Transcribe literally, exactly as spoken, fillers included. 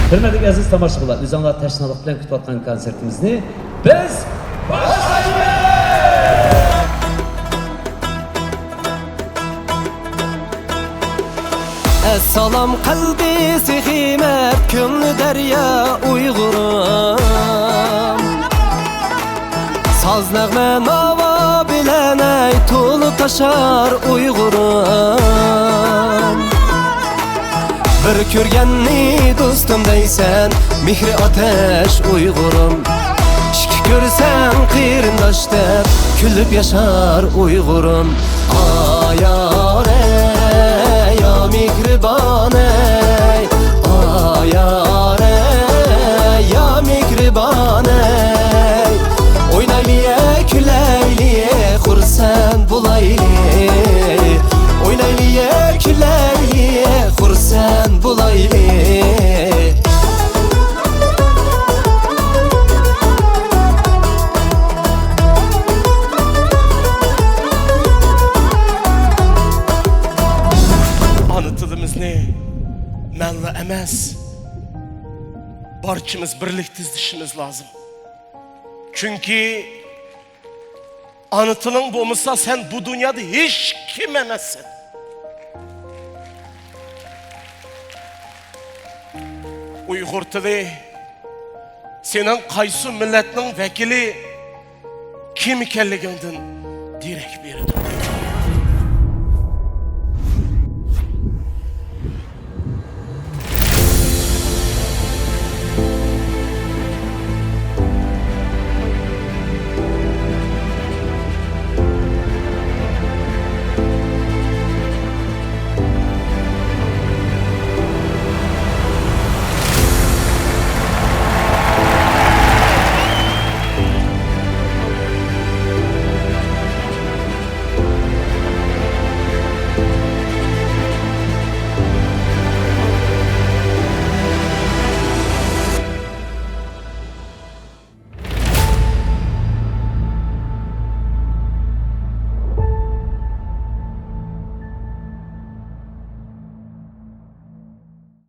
ھۆرمەتلىك ئەزىز تاماشىبىنلار، ئۆزۈڭلار تەشنالىق بىلەن كۈتۈۋاتقان كونسېرتىمىزنى بىز باشلايمىز! ئەسسالام قەلبى سېخىي مەرد، كۆڭلى دەريا ئۇيغۇرۇم. ساز نەغمە ناۋا بىلەن ئەي تولۇپ تاشار ئۇيغۇرۇم. بىر كۆرگەننى دوستۇم دەيسەن، مېھرى ئاتەش ئۇيغۇرۇم. ئىككى كۆرسەڭ قېرىنداش دەپ، كۈلۈپ ياشار ئۇيغۇرۇم. ئايارە، يا مېھرىبانەي، ئايارە، يا مېھرىبانەي. ئوينايلى، كۈلەيلى، خۇرسەن بولايلى. ئوينايلى، كۈلەيلى، خۇرسەن بولايلى. ئانا تىلىمىزنى مەنلا ئەمەس، بارچىمىز بىرلىكتە ئىزدىشىمىز لازىم. چۈنكى ئانا تىلىڭ بولمىسا، سەن بۇ دۇنيادا ھېچكىم ئەمەسسەن. ئۇيغۇر تىلى سېنىڭ قايسى مىللەتنىڭ ۋەكىلى، كىم ئىكەنلىكىڭدىن دېرەك بېرىدۇ.